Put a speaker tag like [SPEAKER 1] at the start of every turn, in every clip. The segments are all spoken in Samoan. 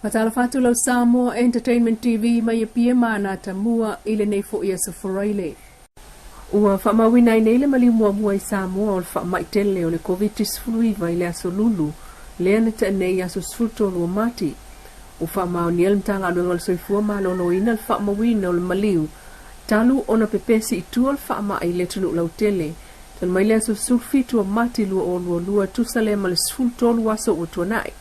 [SPEAKER 1] Faatalofa atu lau Samoa Entertainment TV mai Apia ma Anatamua i lenei foi aso Faraile. Ua faamauina ai nei le maliu muamua i Samoa o le faamai tele o le Koviti-19 i le aso Lulu lea na tea nei aso 13 o Mati. Ua faamaonia le Matagaluega o le Soifua Maloloina le faamauina o le maliu talu ona pepesi i tua le faamai i le atunuu lautele talu mai le aso 17 o Mati 2022 tusa lea ma le 13 aso ua tuanai.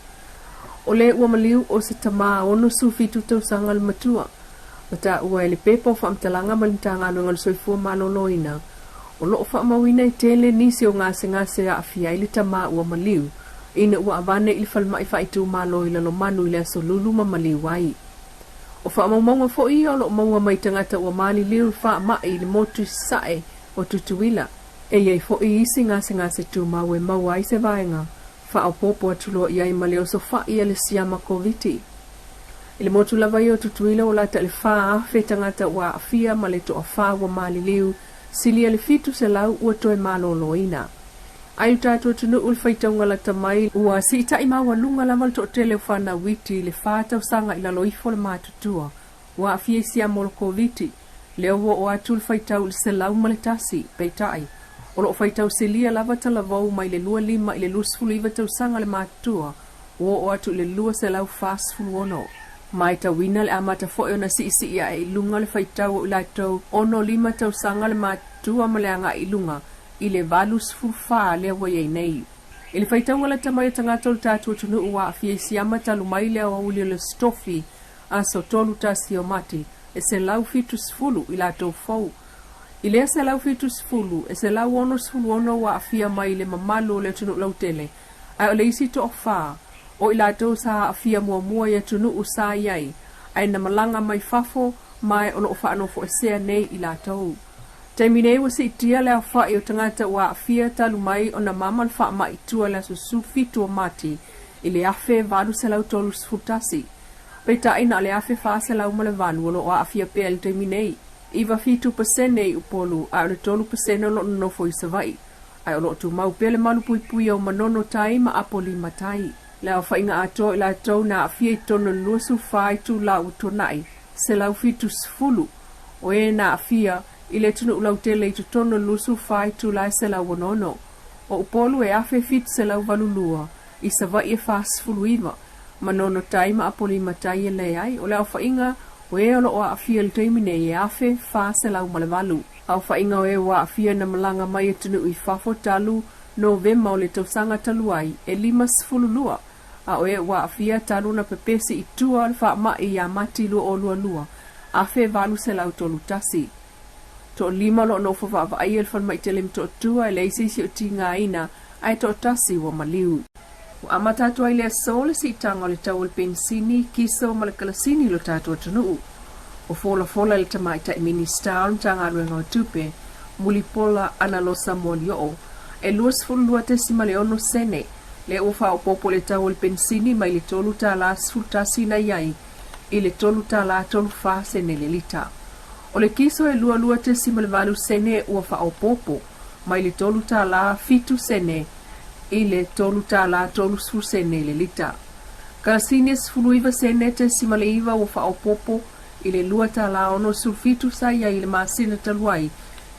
[SPEAKER 1] O le ua maliu o se tamā 67 tausaga le matua. Ua taua e le pepa o faamatalaga mai le Matagaluega o le Soifua Maloloina, o lo o faamauina e tele nisi o gasegase e aafia ai le tamā ua maliu ina ua avane i le falemai faaitumalo i Lalomanu i le aso Lulu ma maliu ai. O faamaumauga foi ia o lo o maua mai tagata ua maliliu i faamai i le motu i sasae o Tutuila. E i ai foi isi gasegase tumau e maua ai se vaega faaopoopo atu loa i ai ma le oso fa'i a le siama Koviti. I le motu lava ia o Tutuila ua lata i le 4,000 tagata ua aafia ma le toafa ua maliliu, silia le 700 ua toe maloloina. Ai lo tatou atunuu le faitauga lata mai, ua siitai maualuga lava le toatele o fanau iti i le fa tausaga i lalo ifo o le matutua ua aafia i siama o le Koviti, lea ua oo atu le faitau i le 101, peitai, o lo o faitau silia lava talavou mai le 25 i le 29 tausaga le matutua ua oo atu i le 246. Matauina le amata foi ona siisii ae i luga le faitau o i latou 65 tausaga le matutua ma le agai i luga i le 84 lea ua i ai nei. I le faitauga lata mai o tagata o le tatou atunuu ua aafia i siama talu mai le aoauli o le Aso Tofi aso 31 o Mati, e 170 i latou fou. I lea 170, e 166 ua aafia mai i le mamalu o le atunuu lautele, ae o le isi toafa, o i latou sa aafia muamua i atunuu sa i ai, ae na malaga mai fafo ma o lo o faanofoesea nei i latou. Taimi nei ua siitia le aofa'i o tagata ua aafia talu mai ona mama le faamai i tua i le aso 17 o Mati i le 1831. Peitai na o le 1408 o lo o aafia pea i le taimi nei. 97% i Upolu a o le 3% o lo o nonofo i Savaii, ae o lo o tumau pea le malu puipuia o Manono Tai ma Apolima Tai. Le aofaiga atoa o i latou na aafia i totonu o le 24 itula ua tuanai, 170 o e na aafia i le atunuu lautele i totonu o le 24 itula e 166. O Upolu e 1782, i Savaii e 49, Manono Tai ma Apolima Tai e leai, o le aofaiga o e o lo o aafia i le taimi nei e 1408. Aofaiga o e ua aafia na malaga mai atunuu i fafo talu Novema o le tausaga talu ai e 52, a o e ua aafia talu ona pepesi i tua o le faamai ia Mati 2022, 1831. Toalima o lo o nofo vaavaaia i le falemai tele Motootua e leai se isi o tigaina ae toatasi ua maliu. Ua amata atu ai le aso le siitaga o le tau o le penisini, kiso ma le kalasini i lo tatou atunuu. Ua folafola e le Tamaitai Minisita o le Matagaluega o Tupe, Mulipola Analosa Molioo, e 22.6 sene lea ua faaopoopo i le tau o le penisini mai le $3.11 na i ai i le $3.34 sene le lita. O le kiso e 22.8 sene ua faaopoopo mai le $3.07 sene i le $3.30 sene i le lita. Kalasini e 19 sene tesima le iva ua faaopoopo i le $2.67 sa i ai i le masina talu ai,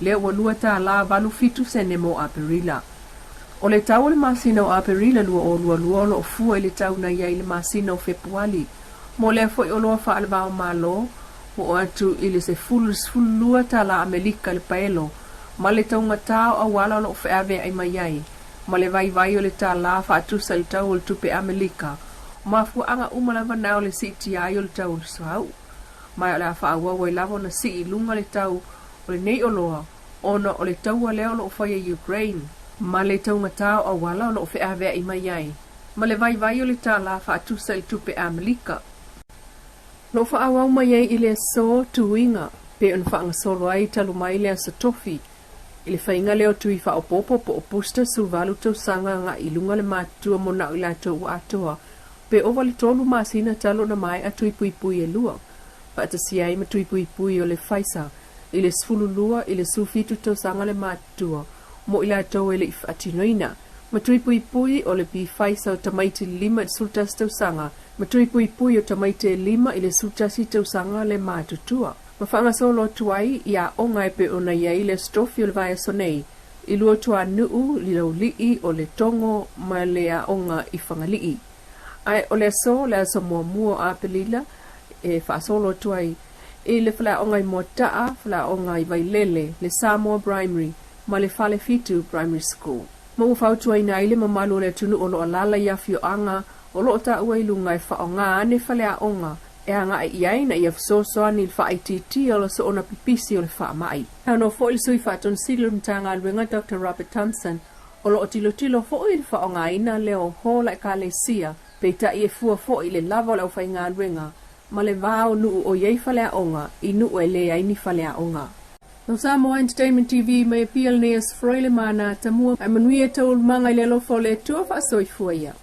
[SPEAKER 1] lea ua $2.87 sene mo Aperila. O le tau o le masina o Aperila 2022 o lo o fua i le tau na i ai i le masina o Fepuali. Mo lea foi oloa faalevao Malo, ua oo atu i le $10 i le $12 Amerika le paelo, ma le taugata o auala o lo o feaveai mai ai, ma le vaivai o le tālā faatusa i le tau o le tupe Amelika, o mafuaaga uma lava na o le siitia ai o le tau o le suauu. Ma o le a faaauau ai lava ona sii i luga le tau o lenei oloa ona o le taua lea o lo o faia i Ukraine, ma le taugata o auala o lo o feaveai mai ai, ma le vaivai o le tālā faatusa i le tupe Amelika. O lo o faaauau mai ai i le aso tuiga pei ona faagasolo ai talu mai le aso Tofi i le faiga lea o tui faaopoopo po o booster 18 tausaga agai i luga le matutua mo na o i latou ua atoa pe ova le tolu masina talu ona maea tui puipui e lua faatasia ai ma tui puipui o le Pfizer i le 12 i le 17 tausaga le matutua mo i latou e le i faatinoina ma tui puipui o le Pfizer o tamaiti 5 i le 11 tausaga. ma tui puipui o tamaiti e 5 i le 11 tausaga le matutua, ma faagasolo atu ai i aoga e pei ona i ai le Aso Tofi o le vaiaso nei i Luatuanuu, Laulii, o Letogo ma le aoga i Fagalii. Ae o le aso, le aso muamua o Aperila e faasolo atu ai i le faleaoga i Moataa, faleaoga i Vailele, le Samoa Primary ma le Falefitu Primary School. Ma ua fautuaina ai le mamalu o le atunuu o lo o alaala i afioaga o lo o taua i luga e faaaoga ane faleaoga e agai i ai ina ia fesoasoani i le faaitiitia o le soona pipisi o le faamai. Saunoa foi le Sui Faatonu Sili o le Matagaluega Doctor Robert Thompson, o lo o tilotilo foi i le faaaogaina lea o hola Ekalesia, peitai e fua foi i le lava o le aufaigaluega ma le va o nuu o i ai faleaoga i nuu e leai ni faleaoga. No Samoa Entertainment TV mai Apia lenei Aso Faraile ma Ana Tamua, ae manuia taualumaga i le alofa o le Atua faasoifua ia.